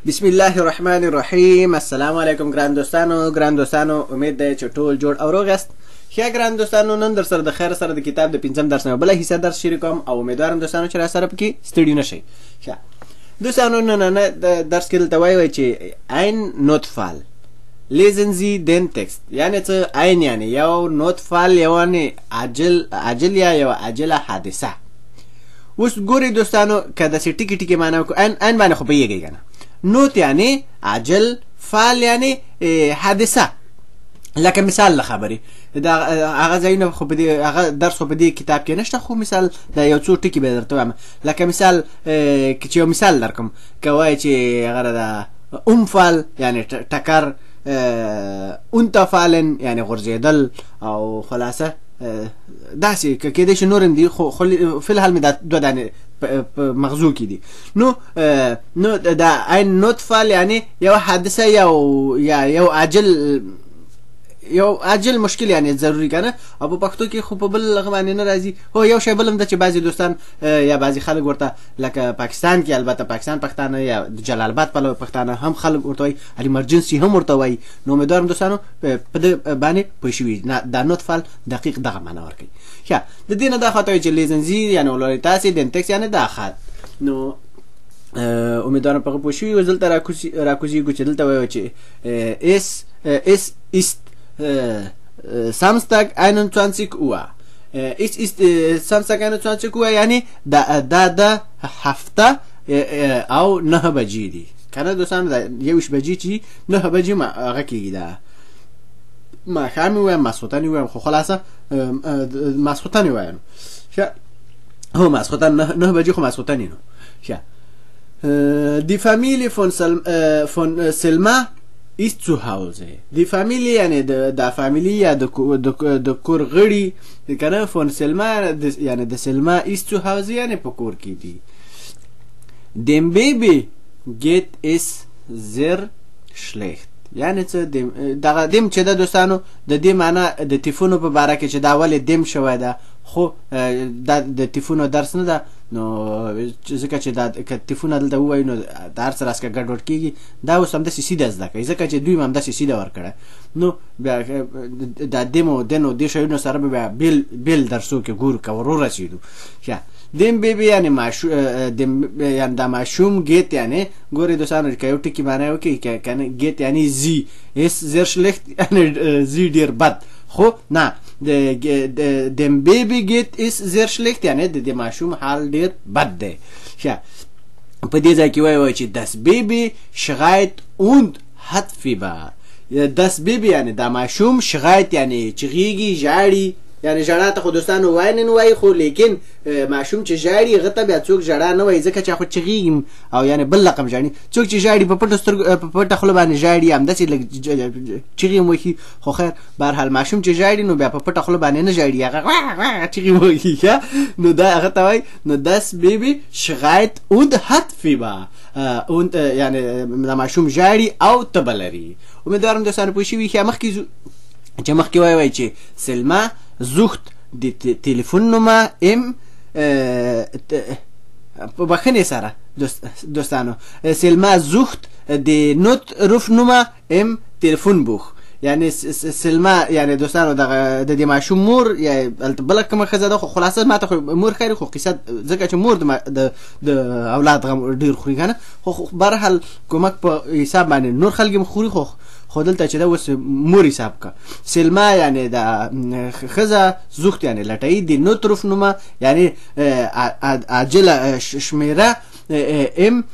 بسم الله الرحمن الرحیم. السلام علیکم ګران دوستانو، ګران دوستانو، امید دی چې ټول جوړ او روغ یاست. ښه ګران دوستانو، نن در سره د خیر سره د کتاب د پنځم درس نه بله حصه درس شریکوم او امیدوارم دوستانو چې را سره پکې ستړي نه شئ. ښه دوستانو، نن درس کې دلته وایي چې ein Notfall lesen Sie den Text، یعنې څه؟ ein یعنې یو، Notfall یعنې عاجل، عاجل یا یوه عاجله حادثه. اوس ګورئ دوستانو، که داسې ټکي ټکي معنا وکړو، ein ein باندې خو پوهېږئ که نه؟ Not یعنې عاجل، Fall یعنې حادثه. لکه مثال له خبرې دا هغه ځایونه خو په دې هغه درس خو په دې کتاب کې نشته، خو مثال دا یو څو ټکي به درته وایم. لکه مثال چې یو مثال درکړم، که وایي چې هغه ده Unfall یعنې ټکر، runterfallen یعنې غورځېدل، او خلاصه داسې که کېدای شي نور هم دي، خو فی الحال مې دا دوه دانې په مغزو کې دي. نو دا ein Notfall یعنې یو حادثه، یو یا یو عاجل، یو عاجل مشکل یعنې ضروري که نه. او په پښتو کې خو په بل هغه باندې نه راځي. هو یو شی بل هم ده چې بعضې دوستان یا بعضې خلک ورته لکه پاکستان کې، البته پاکستان پښتانه یا د جلال آباد پلو پښتانه هم خلک ورته وایي، emergency هم ورته وایي. نو امیدوارم دوستانو په دې باندې پوه شوي. دا Notfall دقیق دغه معنا ورکوي. ښه د دې نه دا خواته وایي چې lesen Sie یعنې ولولئ تاسې den Text یعنې دا خط. نو امیدوارم په هغه پوه شوي. اوس دلته راکوزېږو چې دلته وایو چې es ist Samstag 21 Uhr. Es ist Samstag 21 Uhr یعنی دا دا د هفته او 9 بجې دي که نه دوستانو؟ دا 21 بجې چې 9 بجې ما هغه کېږي، دا ماښام یې وایم، ماسخوتن یې وایم، خو خلاصه ماسخوتن یې وایم. ښه هو ماسخوتن 9 بجې خو ماسخوتن یې. نو ښه Die Familie von Selma ist zu Hause. Die Familie یعنی د فامیلی یا د کور غړي که نه، von Selma یعنی د سلما، ist zu Hause یعنی په کور کې دي. Dem Baby geht es sehr schlecht یعنی څه؟ دغه dem چې ده دوستانو، د دې معنا د تیفونو په باره کې چې دا ولې dem شوی ده، خو دا د تیفونو درس نه ده، نو ځکه چې دا که تیفونه دلته ووایو نو د هر څه راسکه ګډوډ کېږي. دا اوس همداسې سیده زده کوي، ځکه چې دوی هم همداسې سیده ورکړی. نو بیا دا dem او den او دې شیونو سره به بیا بېل بېل درسو کې ګورو که ور ورسېدو. ښه dem Baby یعنې ماشو dem یعنې دا ماشوم، geht یعنې ګورئ دوستانو که یو ټکي معنی وکړي که نه، geht یعنې ځي، es sehr schlecht یعنې ځي ډېر بد، خو نه dem Baby geht es sehr schlecht یعنې د دې ماشوم حال ډېر بد دی. ښه په دې ځای کې وایي چې das Baby schreit und hat Fieber. das Baby یعنې دا ماشوم، schreit یعنې چغیږي، ژاړي، یعنې ژړا ته خو دوستانو weinen وایي، خو لیکن ماشوم چې ژاړي هغه ته بیا څوک ژړا نه وایي، ځکه چې خو چغیږي او یعنې بل رقم ژاړي. څوک چې ژاړي په پټو سترګو په پټه خوله باندې ژاړي، همداسې لږ چغې هم وهي، خو خیر بهرحال ماشوم چې ژاړي نو بیا په پټه خوله باندې نه ژاړي، هغه چغې وهي. ښه نو دا هغه ته وایي نو das Baby schreit und hat Fieber und یعنې دا ماشوم ژاړي او تبه لري. امیدوارم دوستانو پوه شوي. ښه مخکې ځو چې مخکې وایي چې سلما sucht die Telefonnummer im په بخښنې سره دوستانو، سلما sucht die Notrufnummer im Telefonbuch یعنی سلما یعنی دوستانو دغه د دې ماشوم مور یا هلته بله کومه ښځه ده، خو خلاصه ماته خو مور ښکاري، خو قصه ځکه چې مور د اولاد غم ډېر خوري که نه، خو بهرحال کومک په حساب باندې نور خلک هم خوري، خو دلته چې ده اوس مور حساب که. سلما یعنې د ښځه، sucht یعنې لټوي، د Notrufnummer یعنې عاجله شمېره im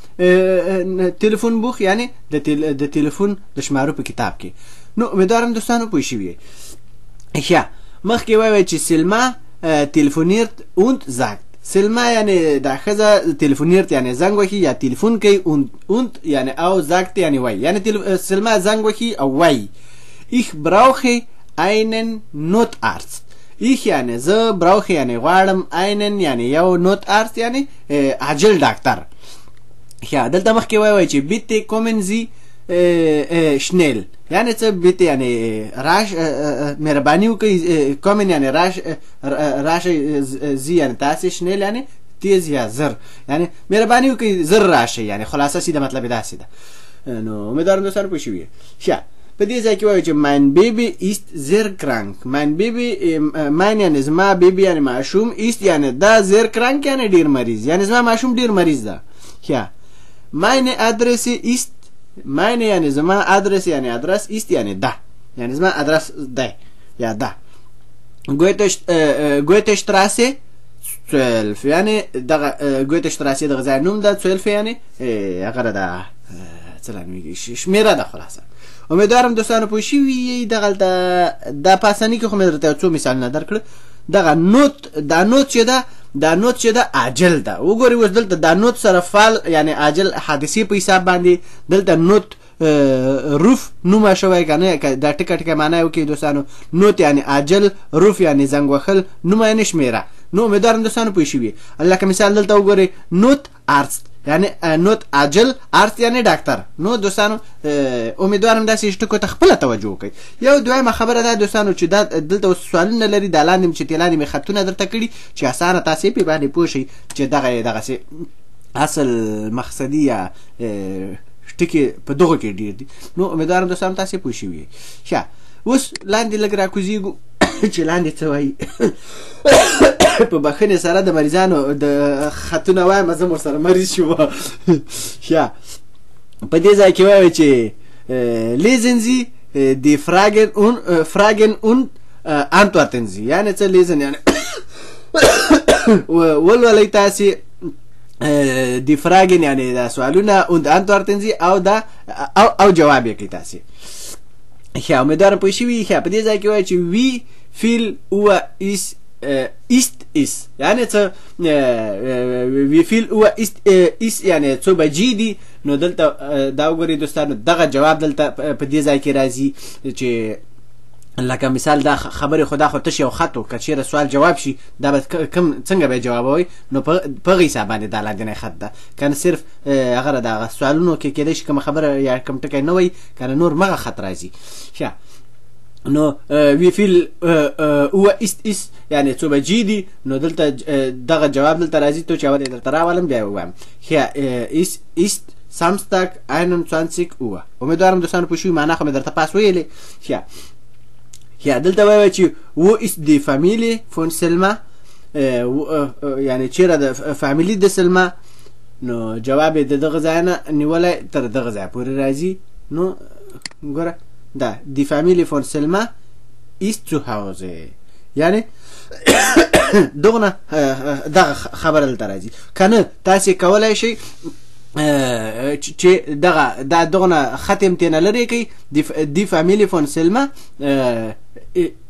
Telefonbuch یعنې د تلیفون د شمارو په کتاب کې. نو امیدوارم دوستانو پوه شوي. ښه مخکې وایي چې سلما telefoniert und sagt. سلما یعنې دا ښځه telefoniert یعنې زنګ وهي یا تلیفون کوي، und یعنې او، sagt یعنې وایي، یعنې سلما زنګ وهي او وایي ich brauche einen Notarzt. ich یعنې زه، brauche یعنې غواړم، einen یعنې یو، Notarzt یعنې عاجل ډاکتر. ښه دلته مخکې وایي چې bitte kommen Sie schnell یعنې څه؟ bitte یعنې راش مهرباني وکړئ، kommen یعنې راش راشئ، Sie یعنې تاسې، schnell یعنې تیز یا زر، یعنې مهرباني وکړئ زر راشئ، یعنې خلاصه سیده مطلب یې داسې ده. نو امیدوارم دوستانو پوه شوي. ښه، په دې ځای کې وایو چې mein Baby ist sehr krank. Mein Baby، mein یعنې زما، Baby یعنې ماشوم، ist یعنې دا، sehr krank یعنې ډېر مریض، یعنې زما ماشوم ډېر مریض ده. ښه، meine Adresse ist، meine یعنې زما، Adresse یعنې ادرس، ist یعنې ده، یعنې زما ادرس دی یا ده. Goethestraße 12، یعنې دغه Goethestraße دغه ځای نوم ده، 12 یعنې هغه ده، څه لا نومېږي، شمېره ده. خلاصه امیدوارم دوستانو پوه شوي یئ. دغلته دا پاسني کې خو مې درته یو څو مثالونه درکړل. دغه Not، دا Not چې ده، دا Not چې ده عاجل ده. وګورئ اوس دلته دا Not سره Fall یعنې عاجل حادثې په حساب باندې دلته Notruf نومه شوی که نه، که دا ټکه ټکه معنا یې وکړي دوستانو، Not یعنې عاجل، Ruf یعنې زنګ وهل، Nummer یعنې شمېره. نو امیدوارم دوستانو پوه شوي. لکه مثال دلته وګورئ، Notarzt یعنې Not عاجل، Arzt یعنې ډاکتر. نو دوستانو امیدوارم داسې ټکو ته خپله توجه وکړئ. یو دویمه خبره ده دوستانو چې دا دلته اوس سوالونه لري، دا لاندې چې لاندې مې خطونه درته کړي چې اسانه تاسې پرې باندې پوه شئ چې دغه یې دغسې اصل مقصدي یا ټکي په دغو کې ډېر دي. نو امیدوارم دوستانو تاسې پوه شوي یئ. ښه، اوس لاندې لږ راکوزېږو چې لاندې څه وایي. په بخښنې سره د مریضانو د خطونه وایم، زه ورسره مریض شوم. ښه، په دې ځای کې وایي چې lesen Sie die Fragen und Fragen und antworten Sie، یعنې څه lesen یعنې ولولئ تاسې die Fragen یعنې دا سوالونه، und antworten Sie او دا او جواب یې کوي تاسې. ښه، امیدوارم پوه شوي. ښه، په دې ځای کې وایي چې wie viel Uhr ist ist es، یعنې څه wie viel Uhr ist es یعنې څو بجې دي. نو دلته دا وګورئ دوستانو، دغه جواب دلته په دې ځای کې راځي چې لکه مثال دا خبرې خو دا خو تش یو خط و، که چېرې سوال جواب شي دا به کوم څنګه به یې جوابوي، نو په هغه حساب باندې دا لاندېنی خط ده. که نه صرف هغه دغه سوالونو کې کېدای شي کومه خبره یا کوم ټکی نه وایي، که نه نور مغه خط راځي. ښه، نو wie viel Uhr ist es یعنې څو بجې دي. نو دلته دغه جواب دلته راځي، ته چې اول یې درته راولم بیا یې ووایم. ښه، es ist Samstag 21 Uhr. امیدوارم دوستانو پوه شوي، معنا خو مې درته پاس ویلې. ښه، ښه، دلته وایي چې wo ist die Familie von Selma، یعنې چېرې د فامیلي د سلما. نو جواب یې د دغه ځای نه نیولی تر دغه ځای پورې راځي. نو ګوره دا die Familie von Selma ist zu Hause، یعنې دغه دغه خبره دلته راځي. که نه تاسې کولی شئ چې دغه دا دغه ختم ترې نه لرې کړئ، die Familie von Selma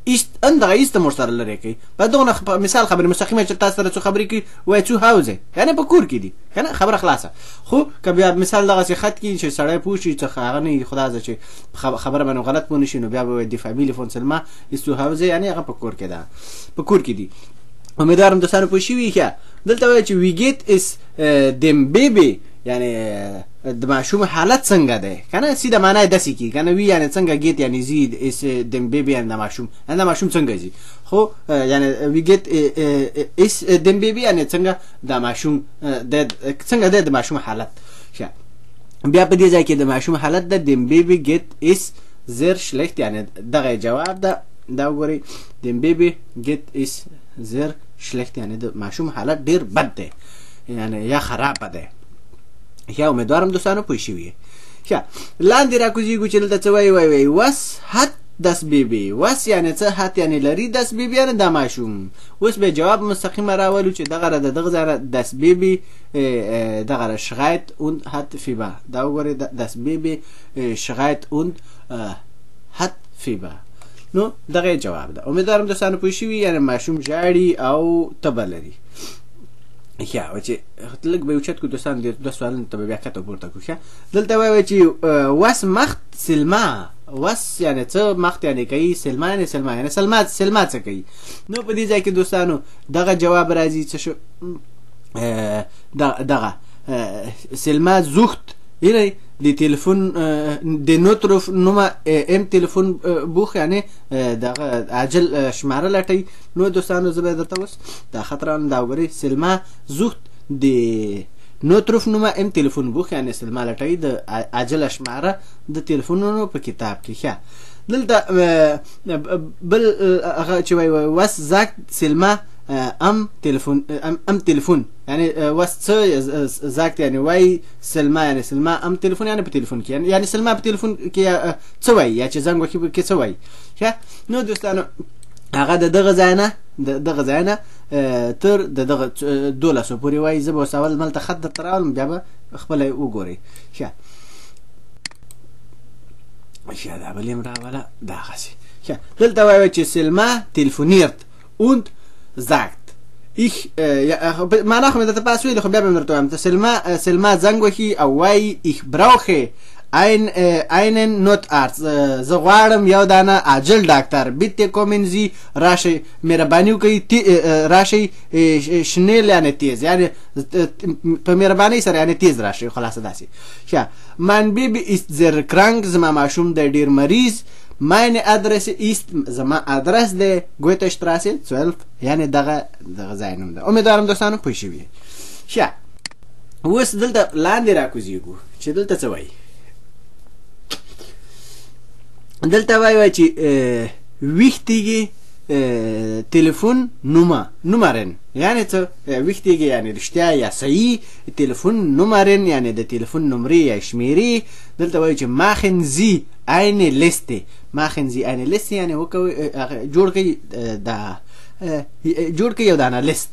ist ان دغه ist هم ورسره لرې کوي. په دغه مثال خبرې مستقیمه چې تاسو سره څو خبرې کوي وایي zu Hause یعنې په کور کې دي، که نه خبره خلاصه. خو که بیا مثال دغسې خط کړي چې سړی پوه شي څه هغه نه وي، خدا زه چې خبره باندې غلط پوه نه شي، نو بیا به وایي die Familie von Selma ist zu Hause یعنې هغه په کور کې ده، په کور کې دي. امیدوارم دوستانو پوه شوي. ښه، دلته وایي چې wie geht es dem Baby یعنې د ماشوم حالت څنګه دی، که نه سیده معنا یې داسې کېږي، که نه wie یعنې څنګه، geht یعنې ځي، es dem Baby یعنې د ماشوم، یعنې د ماشوم څنګه ځي. خو یعنې wie geht es dem Baby یعنې څنګه د ماشوم دی، څنګه دی د ماشوم حالت. ښه، بیا په دې ځای کې د ماشوم حالت ده dem Baby geht es sehr schlecht یعنې دغه یې جواب ده. دا وګورئ dem Baby geht es sehr schlecht یعنې د ماشوم حالت ډېر بد دی، یعنې یا خرابه دی. ښه، امیدوارم دوستانو پوه شوي. ښه، لاندې راکوزېږو چې دلته څه وایي. وایي وایي was hat das Baby، was یعنې څه، hat یعنې لري، das Baby یعنې دا ماشوم. اوس به جواب مستقیمه راولو چې دغه را د دغه ځای نه das Baby دغه را schreit und hat Fieber. دا وګورئ das Baby schreit und hat Fieber. نو دغه یې جواب ده. امیدوارم دوستانو پوه شوي، یعنې ماشوم ژاړي او تبه لري. ښه، و چې لږ به یې اوچت کړو دوستان، دې دوه سوالونو ته به بیا کښته پورته کړو. ښه، دلته وایي چې was macht Selma، was یعنې څه، macht یعنې کوي، سلما یعنې سلما یعنې سلما، سلما څه کوي. نو په دې ځای کې دوستانو دغه جواب راځي څه شو، دغه سلما sucht یعنې د تلفون د Notruf Nummer im Telefonbuch یعنې دغه عاجل شماره لټوي. نو دوستانو زه به درته اوس دا خط راوړم. دا وګورئ سلما sucht die Notrufnummer im Telefonbuch یعنې سلما لټوي د عاجله شماره د تلیفونونو په کتاب کې. ښه دلته بل هغه چې وایي was sagt سلما am Telefon am Telefon یعنی was څه sagt یعنی وایي سلما یعنی سلما am Telefon یعنی په تلیفون کې یعنی سلما په تلیفون کې څه وایي یا چې زنګ وهي کې څه وایي. ښه نو دوستانو هغه د دغه ځای نه د دغه ځای نه تر د دغه دولسو پورې وایي. زه به اوس اول ملته خط درته راولم بیا به خپله یې وګورئ. ښه ښه دا بل یې هم راوله دغسې. ښه دلته وایي چې سلما telefoniert und sagt ich معنا خو مې درته پاس ویلي خو بیا به مې درته وایم. سلما زنګ وهي او وایي ich brauche einen Notarzt زه غواړم یو دانه عاجل ډاکتر bitte kommen Sie راشئ مهرباني وکړئ راشئ schnell یعنې تیز یعنې په مهربانۍ سره یعنې تیز راشئ خلاصه داسې. ښه mein Baby ist sehr krank زما ماشوم دی ډېر مریض. meine Adresse ist زما ادرس دی Goethestraße 12 یعنې دغه دغه ځای نوم ده. امیدوارم دوستانو پوه شوي یئ. ښه اوس دلته لاندې راکوزیږو چې دلته څه وایي. دلته وایي چې wichtige Telefonnummer Nummern یعنې څه wichtige یعنې رښتیا یا صحیح Telefonnummern یعنې د تلیفون نمرې یا شمیرې. دلته وایي چې machen Sie eine Liste machen Sie eine Liste یعنې وکوئ جوړ کړئ دا جوړ کړئ یو دانه لیست.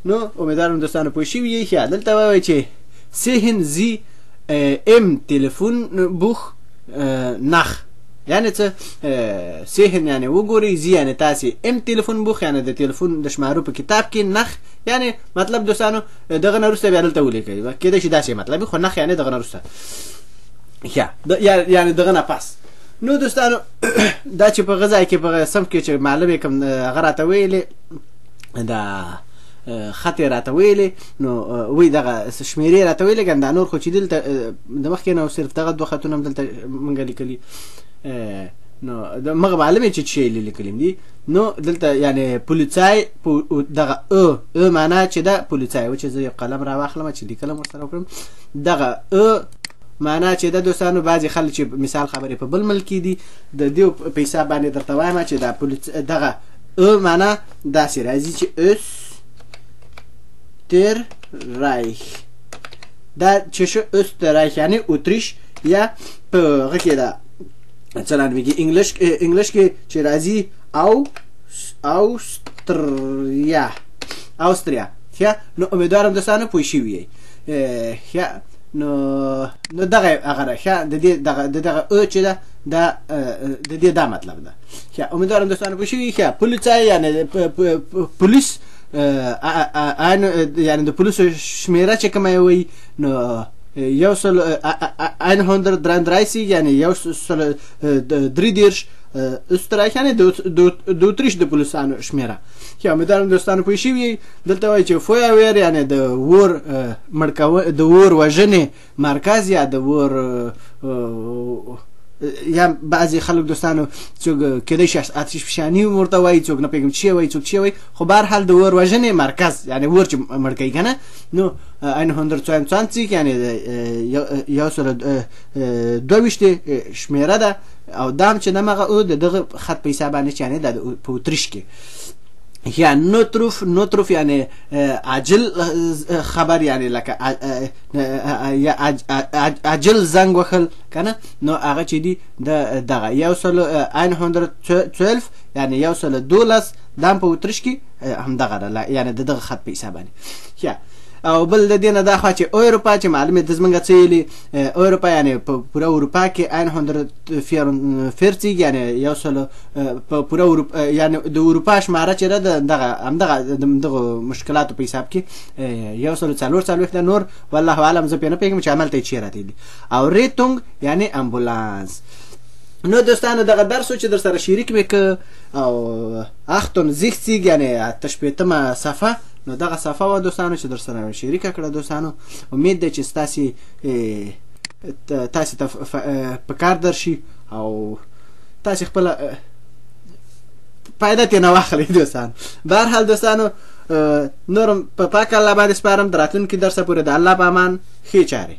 نو امیدوارم دوستانو پوه شوي یئ. ښه دلته وایي چې sehen Sie im Telefonbuch nach یعنې څه sehen یعنې وګورئ Sie یعنې تاسې im Telefonbuch یعنې د تلیفون د شمارو په کتاب کې nach یعنې مطلب دوستانو دغه نه وروسته بیا دلته ولیکئ کېدای شي داسې مطلب وي خو nach یعنې دغه نه وروسته. ښه یعنې دغه نه پس. نو دوستانو دا چې په هغه ځای کې په هغه صنف کې چې معلم یې کوم هغه راته ویلې دا خط یې راته ویلې نو وایي دغه شمېرې راته ویلې که دا نور خو چې دلته د مخکې نه صرف دغه دوه خطونه هم دلته مونږ لیکلي نو د مغه معلم یې چې څه لیکلي دي. نو دلته یعنې Polizei دغه ا معنا چې ده Polizei و چې زه یو قلم راواخلم چې لیکلم ورسره وکړم دغه ا معنا چې ده دوستانو بعضې خلک چې مثال خبرې په بل ملک کې دي د دې په حساب باندې درته وایم چې دا دغه ا معنا داسې راځي چې Österreich دا چې شو Österreich یعنې اتریش یا په هغه کې ده څه نومېږي انګلیش کې چې راځي او اوستریا اوستریا. ښه نو امیدوارم دوستانو پوه شوي یئ. ښه نو نو دغه هغه ده. ښه د دې دغه د دغه ا چې ده دا د دې دا مطلب ده. ښه امیدوارم دوستانو پوه شوي. ښه Polizei یعنې پولیس یعنې د پولیسو شمېره چې کومه یې وایي نو یو سل 133 یعنې 133 Österreich یعنې د اتریش د پولیسانو شمېره. ښه امیدوارم دوستانو پوه شوي یئ. دلته وایي چې Feuerwehr یعنې د اور د اور وژنې مرکز یا د اور یا بعضې خلک دوستانو څوک کېدای شي آتش فشاني هم ورته وایي څوک نه پوهېږم چې وایي څوک چې وایي خو بهرحال د اور وژنې مرکز یعنې اور چې مړ کوي که نه نو 122 یعنې یو سل 22 شمېره ده او دا هم چې دمغه او د دغه خط په حساب باندې چې یعنې دا په اتریش کې. یا Notruf Notruf یعنې عاجل خبر یعنې لکه یا عاجل زنګ وهل که نه نو هغه چې دي د دغه یو سل 112 یعنې یو سل 12 دا هم په اتریش کې همدغه ده یعنې د دغه خط په حساب باندې. ښه او بل د دې نه دا خوا چې اروپا چې معلومې ده زمونږ څه ویلي اروپا یعنې په پوره اروپا کې 144 یعنې یو سل په پوره اروپا یعنې د اروپا شماره چې ده دغه همدغه د دغو مشکلاتو په حساب کې 144 ده. نور والله اعلم زه پرې نه پوهېږم چې هملته یې چیرې راته دي. او Rettung یعنې امبولانس. نو دوستانو دغه درس و چې در سره شریک مې که او 68 یعنې 68مه صفحه نو دغه صفحه وه دوستانو چې در سره شریکه کړه. دوستانو امید دی چې ستاسې تاسې ته په کار درشي او تاسې خپله فایده ترې نه واخلئ دوستانو. بهرحال دوستانو نورم په پاک الله باندې سپارم، د راتلونکي درسه پورې د الله په امان، ښې چارې.